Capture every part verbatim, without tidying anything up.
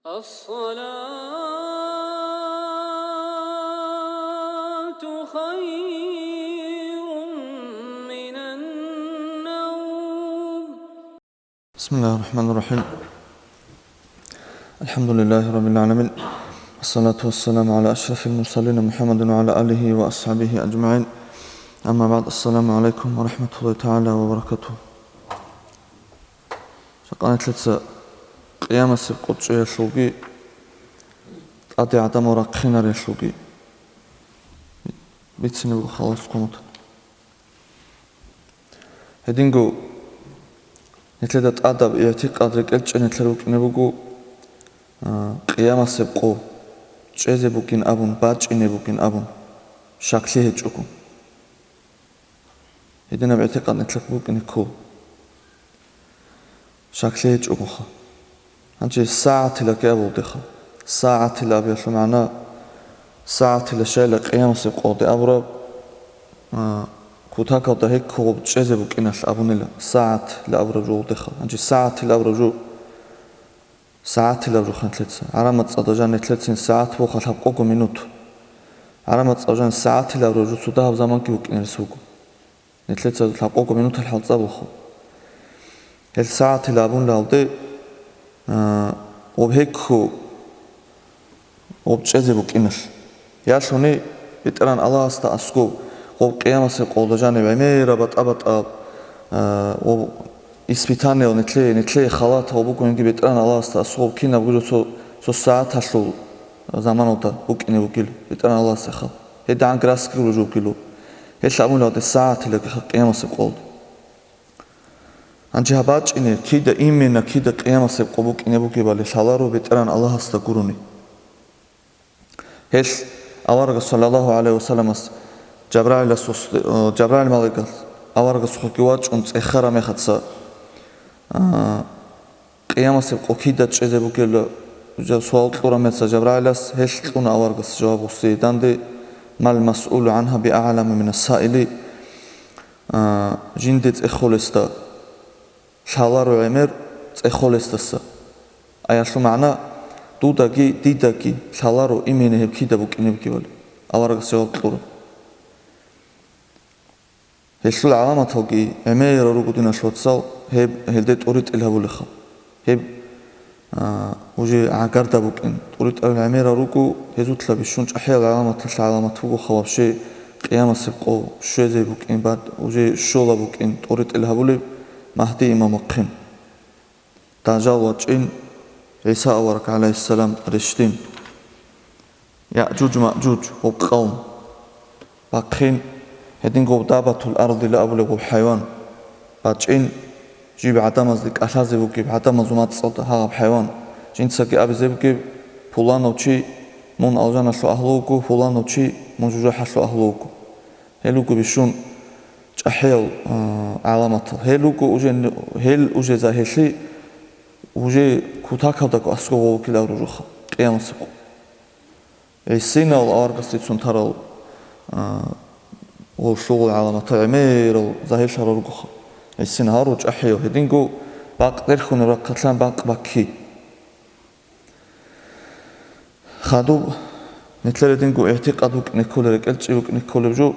الصلاة خير من النوم. بسم الله الرحمن الرحيم. الحمد لله رب العالمين. والصلاة والسلام على أشرف المرسلين محمد وعلى آله وأصحابه أجمعين. أما بعد، السلام عليكم ورحمة الله تعالى وبركاته. Жакъа нилъеца къиямасеб къо чӀеялъулги, тӀаде гӀадамал рахъинариялъулги бицине буго халас хъумут. Гьединго нилъеда тӀадаб игӀтикъад рекӀелчӀей нилъер букӀине буго, а, къиямасеб къо чӀезе бугин абун, бачӀине бугин абун, щаклъи гьечӀого. Гьединаб игӀтикъад нилъехъ букӀине ккола. Щаклъи гьечӀогоха. Гьанже сагӀатилаги абулдеха. СагӀатил абиялъул магӀна, сагӀатила щайила къиямасеб къоде абураб, а, кутакалда гьеккогъуб чӀезе букӀиналъ абунила, сагӀатила абураб жо гъулдеха. Гьанже сагӀатила абураб жо, сагӀатила абураб жо ханлъеца. ГӀарамат цӀада жан нилъецин сагӀат буха лъабкъого минут. ГӀарамат цӀада жан сагӀатила абураб жо цо дагьаб заманги букӀинарес буго. Нилъеца лъабкъого минутал хӀалцӀа буху. Гьел сагӀатил абуналде, а, об гьекку, об чӀезе букӀиналъ. Ялъуни БетӀеран Аллагьасда аскӀоб, гъоб къиямасеб къолда жаниб гӀемераб батӀа-батӀа, а, об испытаниел нилъее, нилъее халатал бугониги БетӀеран Аллагьасда аскӀоб кинаб гуро цо, цо сагӀаталъул заманалда букӀине бугил БетӀеран Аллагьасда хал. ГьедигӀан граскги ружубгилу. Гьелъ абунаде сагӀатилаги къиямасеб къолд. Гьанже гьаб бачӀине, кида имена, кида къиямасеб къо букӀине бугебали лъаларо БетӀеран Аллагьасда гурони. Гьелъ аварагас, саллаллагьу гӀалайгьи вассаламас, Жабраилас, Жабраил малаикас аварагасухъеги вачӀун цӀехараб мехаца, а, къиямасеб къо кида чӀезе бугеб жа-, суал кьураб мехаца Жабраилас, гьелъ кьуна аварагас жаваб гъосие данде: «Мал масъулу гӀангьа биагӀлама мина ссаили», а, жинде цӀехолесда лъаларо гӀемер цӀехолесдаса. Аялъул магӀна: «Дудаги дидаги лъаларо имена гьеб кида букӀине бугебали», аварагас жаваб кьура. Гьелъул гӀаламаталги гӀемерал руго, диналъул вацал, гьеб гьелде тӀуритӀил гьабулеха. Гьеб, а, уже гӀагарда букӀин. ТӀуритӀал гӀемерал руго, гьезулъа бищун чӀахӀиял гӀаламаталъ гӀаламат бугоха вообще къиямасеб къо щвезе букӀин, бад уже щола букӀин тӀуритӀил гьабулеб Магьди имам вахъин. Дажал вачӀин, ГӀиса авараг, гӀалайгьиссалам, рещтӀин. Яъжуж-Маъжуж гъоб къавм бахъин, гьединго даббатул арзила абулеб гъоб хӀайван бачӀин, жиб гӀадамазде кӀалъазе бугеб, гӀадамазул мацӀалда гьагъаб хӀайван, жинцаги абизе бугеб: «Пуланав чи мун алжаналъул агьлу вуго, пуланав чи мун жужахӀалъул агьлу вуго». Гьел руго бищун чӀахӀиял, а, гӀаламатал. Гьел руго уже, гьел уже загьирлъи, уже кутакалдаго аскӀов вукӀилан ружуха къиямасеб къо. ГӀисинал аварагасдецун тарал, а, гъолъугъул гӀаламатал гӀемерал загьирлъарал ругоха. ГӀисин гьару чӀахӀиял гьединго бакъ дерхьунеб рахъалъан бакъ бакки. Хадуб, нилъер гьединго игӀтикъад букӀине кколеб, рекӀелчӀи букӀине кколеб жо,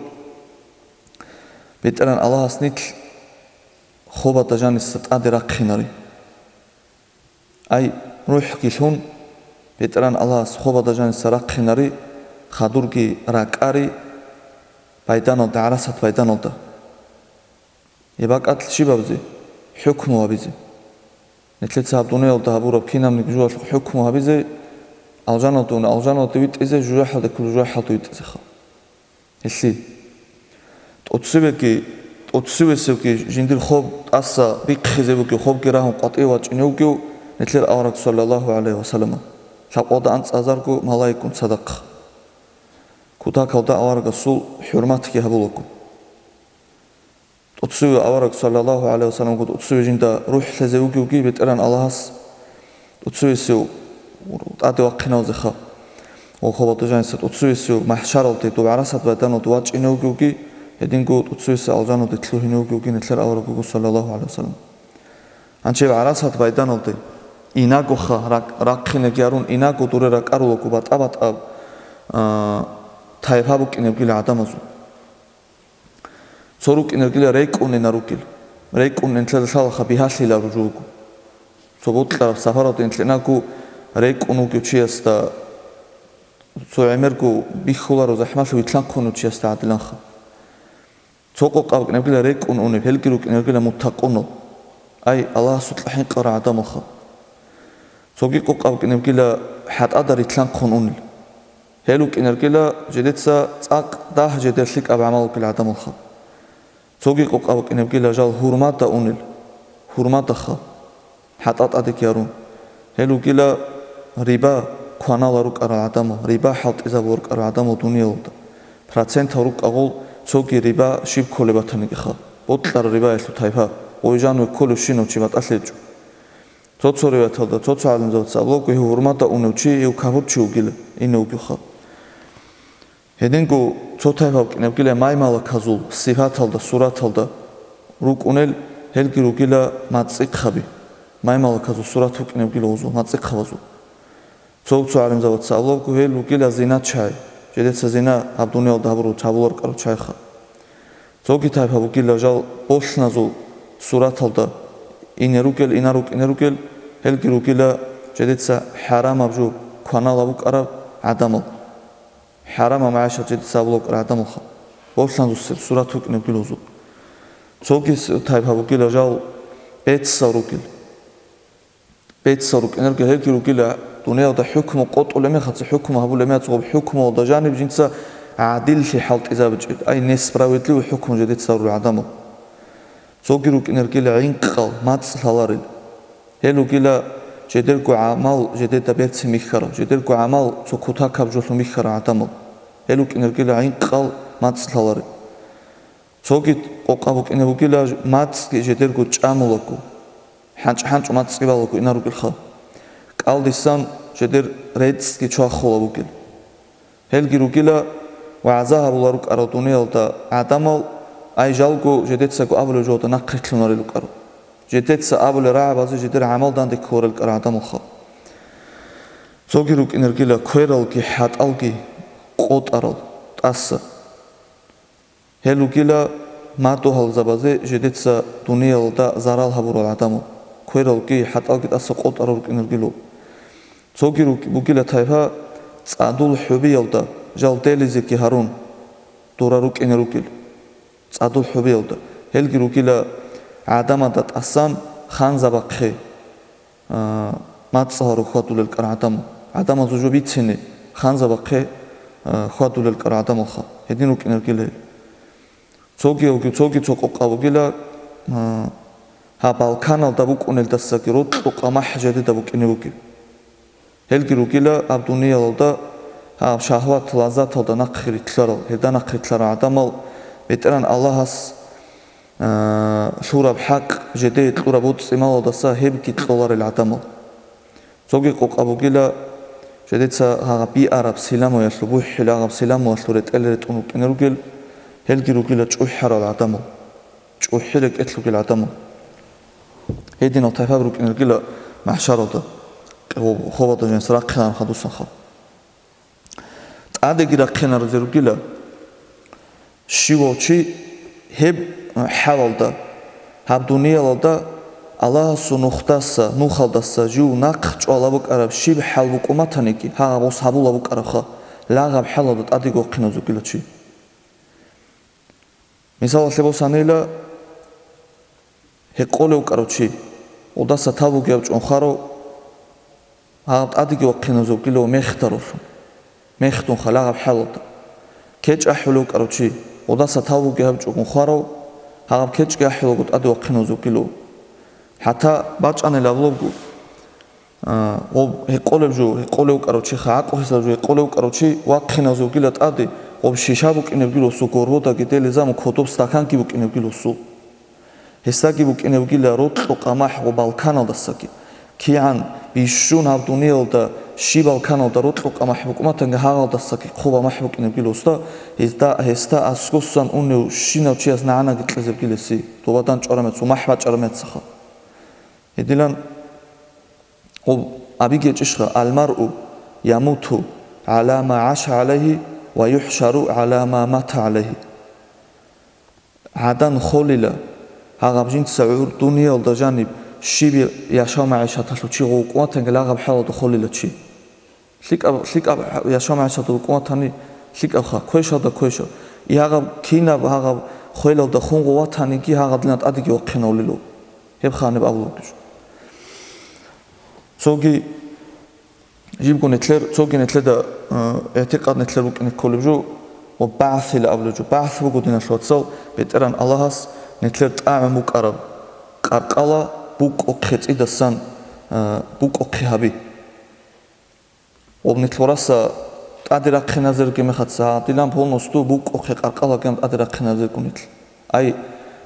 БетӀеран Аллагьас нилъ хобалда жаниса тӀаде рахъинари. Ай, рухӀги лъун, БетӀеран Аллагьас хобалда жаниса рахъинари, хадурги ракӀари байданалда, гӀарасат байданалда. Гьеб бакӀалъ щиб абизе? ХӀукму гьабизе. Нилъеца гьаб дуниялда гьабураб кинабниги жоялъухъ хӀукму гьабизе, алжаналда уна алжаналде витӀизе, жужахӀалде ккола жужахӀалде витӀизеха. Гьелъи. ТӀоцевеги, тӀоцевесевги жиндир хоб тӀаса бихъизе бугев, хобги рагьун къватӀиве вачӀине вугев нилъер авараг, саллаллагьу гӀалайгьи вассалам, лъабкъоялда анцӀазарго малаикгун цадахъ. Кутакалда аварагасул хӀурматги гьабулаго. ТӀоцеве авараг, саллаллагьу гӀалайгьи вассаламго тӀоцеве жинда рухӀ лъезе вугевги БетӀеран Аллагьас, тӀоцевесев тӀаде вахъиналдеха ва хобалда жаниса тӀоцевесев махӀшаралде, доб гӀарасат байданалде вачӀине вугевги, гьединго тӀоцевесев алжаналде лъугьине вугевги нилъер авараг вуго, саллаллагьу гӀалайгьи вассалам. Гьанже гьеб гӀарасат байданалде Инагоха ракӀ-, рахъинеги гьарун, инаго дуре ракӀарулаго батӀа-батӀа, а, тайпа букӀинебгила гӀадамазул. Цо рукӀинергила рекӀунина ругел. РекӀун инлъила лъалаха бигьалъилаб жо вуго. Цо бокьараб сапаралда инлъинаго рекӀун вугев чиясда цо гӀемерго бихьуларо захӀмалъи вилълъанхъунев чиясда гӀадиланха. Цо къокъаб букӀинебгила рекӀун унеб, гьелги рукӀинергила муттакъунал. Ай, Аллагьасукьа хӀинкъарал гӀадамалха. Цоги къокъаб букӀинебгила хӀатӀада рилълъанхъун унел. Гьел вукӀинергила жидеца цӀакъ дагь жидер лъикӀаб гӀамал вукӀил гӀадамалха. Цоги къокъаб букӀинебгила жал гьурмада унел, гьурмадаха, хӀатӀа тӀадеги гьарун. Гьел вугила риба кванала рукӀарал гӀадамал, риба хӀалтӀизабулел рукӀарал гӀадамал дуниялалда. Процентал рукӀагъул цоги риба щиб кколеб батанигиха, бокьараб рибаялъул тайпа, гъой жаниве кколевщинав чи батӀалъи гьечӀо. Цо-цо риваяталда, цо-цо гӀалимзабаца абулаго, гьев гьурмада унев чи, гьев капурчи вугила, ине вугевха. Гьединго цо тайпа букӀинебгила маймалаказул сипаталда, сураталда рукӀунел, гьелги ругила мацӀихъаби. Маймалаказул сурат букӀинебгила гьезул, мацӀихъабазул. Цо-цо гӀалимзабаца абулаго, гьел вугила зиначагӀи, жидеца зина гьаб дуниялда гьабурал, гьабуларкъарал чагӀиха. Цоги тайпа бугила жал болъназул сураталда ине ругел, инар рукӀине ругел, гьелги ругила жидеца хӀарамаб жо кванала букӀараб гӀадамал. ХӀарамаб магӀишат жидеца абулеб букӀараб гӀадамалха, болъназул сурат букӀинебгила гьезул. Цоги с-, тайпа бугила жал бецал ругел. Бецал рукӀинарги гьелги ругила, дуниялда хӀукму къотӀулеб мехалъ, хӀукму гьабулеб мехалъ гъоб хӀукмуялда жаниб жинца гӀадиллъи хӀалтӀизабичӀеб, ай, несправедливый хӀукму жидеца гьарурал гӀадамал. Цоги рукӀинаргила гӀинкъал, мацӀ лъаларел. Гьел ругила жидерго гӀамал жидеда берцин бихьарал, жидерго гӀамал цо кутакаб жолъун бихьарал гӀадамал. Гьел рукӀинаргила гӀинкъал, мацӀ лъаларел. Цоги къокъаб букӀине бугила мацӀги жидерго чӀамулаго, хӀанчӀ-хӀанчӀ мацӀги балаго инар ругелха. КӀалдисан жидер рецӀги чвахула бугел. Гьелги ругила вагӀза гьабула рукӀарал дуниялда гӀадамал, ай жалго жидецаго абулеб жода нахърилълъунарел рукӀарал. Жидеца абулел рагӀабазе жидер гӀамал данде кколел рукӀарал гӀадамалха. Цоги рукӀинергила квералги хӀатӀалги къотӀарал тӀаса. Гьел ругила мадугьалзабазе жидеца дуниялда зарал гьабурал гӀадамал, квералги хӀатӀалги тӀаса къотӀарал рукӀинаргило. Цоги руг-, бугила тайпа цӀадул хӀубиялда жал делизеги гьарун, дора рукӀине ругел. ЦӀадул хӀубиялда. Гьелги ругила гӀадамазда тӀасан ханзабахъе. А, мацӀ гьарун хьвадулел кӀар гӀадамал. ГӀадамазул жо бицине, ханзабахъе, а, хьвадулел кӀар гӀадамалха. Гьедин рукӀинаргила гьел. Цоги, цоги цо къокъа бугила, а, гьаб балканалда букӀунелдасаги рокьукъа махӀ жидеда букӀине бугеб. Гьелги ругила гьаб дуниялалда гьаб шагьват, лаззаталда нахърилълъарал, гьелда нахърилълъарал гӀадамал, БетӀергьан Аллагьас а, лъураб хӀакъ, жидее кьураб боцӀи-малалдаса гьебги кьоларел гӀадамал. Цоги къокъа бугила, жидеца гьагъаб биараб силамуялъул, бухӀила гьагъаб силамуялъул ретӀел ретӀун рукӀине ругел, гьелги ругила чӀухӀарал гӀадамал, чӀухӀи рекӀелъ ругел гӀадамал. Гьединал тайпаби рукӀине ругила махӀшаралда, къо-, хобалда жинца рахъинараб хадусанха. ТӀадеги рахъинаризе ругила, щивав чи гьеб хӀалалда, гьаб дуниялалда Аллагьасул нухдаса, нухалдаса жив нахъ чӀвала букӀараб щиб хӀал букӀун батаниги, гьагъаб гъос гьабула букӀарабха, лагъаб хӀалалда тӀадеги вахъиназе вугила чи. Мисалалъе босанила, гьекъолев вукӀарав чи, гъудаса тав бугеб чӀун хварав, гьаб тӀадеги вахъиназе вугилав мехтарулъун, мехтун халагъаб хӀалалда. КечӀ ахӀулев вукӀарав чи, гъудаса тав бугеб чӀугун хварав, гьаб кечӀги ахӀулаго тӀаде вахъиназе вугилав. ХӀатта бачӀанила абулебго, А, гъоб гьекъолеб жо, гьекъолев вукӀарав чи, гӀакълу хисараб жо гьекъолев вукӀарав чи вахъиназе вугила тӀаде, гъоб шиша букӀинеб гилусу, горбодаги делезаму кодоб стаканги букӀинеб гилусу. Гьесдаги букӀинеб гила рокьукъа махӀ гъоб балканалдасаги. КигӀан бищун гьаб дуниялда щиб балканалда рокьукъа махӀ букӀун батанги гьагъалдасаги хъуба махӀ букӀинеб гилусда, гьезда, гьесда аскосан унев щинав чияс нагӀанаги кьезеб гилеси, добадан чӀварамецо, махӀ бачӀарамецаха. Гьединан Гъуб абиги гьечӀищха: «Алмаръу ямуту гӀала ма гӀаша гӀалайгьи ва юхӀшару гӀала ма мата гӀалайгьи». ГӀадан холила гьагъаб жинца гӀур дуниялда жаниб щиб яшав магӀишаталъул чи гъов вукӀун ватанги, гьагъаб хӀалалда холила чи. ЛъикӀаб, лъикӀаб яшав магӀишаталъул вукӀун ватани, лъикӀабха, квешалда квешав. И гьагъаб кинаб гьагъаб хвелалда хун гъов ватаниги, гьагъадилан тӀадеги вахъинавлъилав. Гьеб ханиб абулеб бугищ. Цоги жибго нилъер, цоги нилъеда, э, игӀтикъад нилъер букӀине кколеб жо, ва багӀсила абулеб жо. БагӀс буго, диналъул вацал, БетӀеран Аллагьас нилъер тӀагӀун букӀараб къаркъала букӀухъе цӀидасан, э, букӀухъе гьаби. Ва нилъ вараса тӀаде рахъиназерги мехаца, гьадилан полностью букӀухъе къаркъала гьаб тӀаде рахъиназерго нилъ. Ай,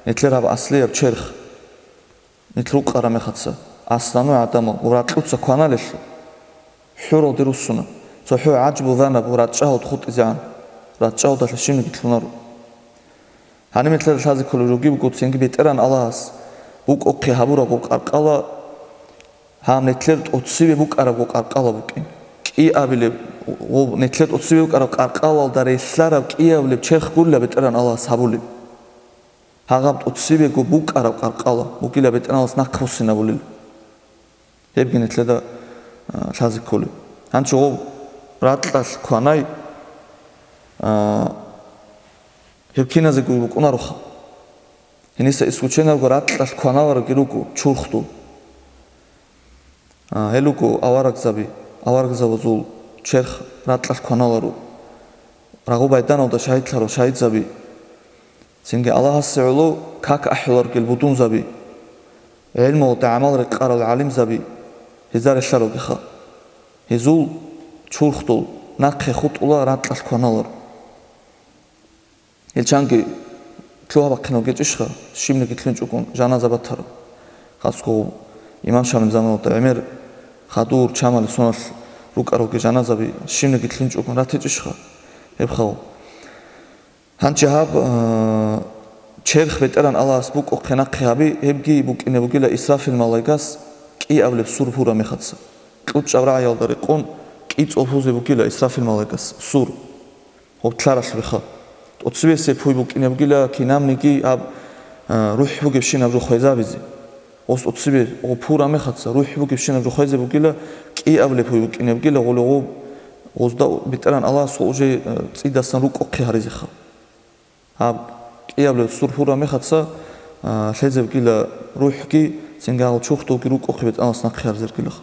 нилъер гьаб аслияб черх. Нилъ рукъараб мехаца, аслану гӀадамал ва ракьуца кваналелъул, хӀуралде руссуна. ЦохӀо гӀажбу занаб ва рачӀчӀагьалда хутӀизегӀан, рачӀчӀагьалдалъа щибниги лъунаро. Гьаниб нилъеда лъазе кколеб жогибго, цинги БетӀеран Аллагьас букӀухъе гьабурабго къаркъала, гьаб нилъер тӀоцебе букӀарабго къаркъала букӀин. КӀиабилеб, гъоб нилъер тӀоцебе букӀараб къаркъалалда релълъараб кӀиабилеб черх гурила БетӀеран Аллагьас гьабулеб. Гьагъаб тӀоцебего букӀараб къаркъала бугила БетӀералас нахъ буссинабулел. Гьебги нилъеда, а, лъазе кколеб. Гьанчо гъоб ракьалъ кванай, а, гьеб киназего букӀунароха. Гьениса исключениего ракьалъ кваналарги руго чурхдул. А, гьел руго аварагзаби, аварагзабазул черх ракьалъ кваналаро. Рагъу байданалда шагьидлъарал шагьидзаби. Цинги Аллагьасе гӀоло как ахӀуларгел будунзаби, гӀелмуялда гӀамал рекъарал гӀалимзаби, гьезда релълъаралдеха. Гьезул чурхдул нахъе хутӀула ракьалъ кваналар. Гьел чанги лъугьа-бахъинав гьечӀищха, щибниги лъунчӀого жаназа батараб? Хасго имам Шамил заманалда гӀемер хадур чамали соналъ рукӀаралги жаназаби щибниги лъунчӀого ратичӀищха? Гьеб хал. Гьанчи гьаб, а, черх БетӀеран Аллагьас букӀухъе нахъе гьаби, гьебги букӀине бугила Исрафил малайгас кӀиабилеб сур пураб мехаца. КьучӀаб рагӀиялда рекъон кӀицӀул пузе бугила Исрафил малайгас сур. Гьоб лъаралъ реха. ТӀоцебесеб пуй букӀине бугила кинабниги гьаб, а, рухӀ бугебщинаб жо хвезабизе. Гъос тӀоцебе гъо пураб мехаца рухӀ бугебщинаб жо хвезе бугила, кӀиабилеб пуй букӀине бугила гъоле гъоб, гъозда БетӀеран Аллагьас гъо уже, э, цӀидасан рукӀухъе гьаризеха. Гьаб кӀиабилеб сур пураб мехаца, а, лъезе бугила рухӀги, цинги гьал чурхдулги рукӀухъе БетӀералас нахъе гьаризергилаха.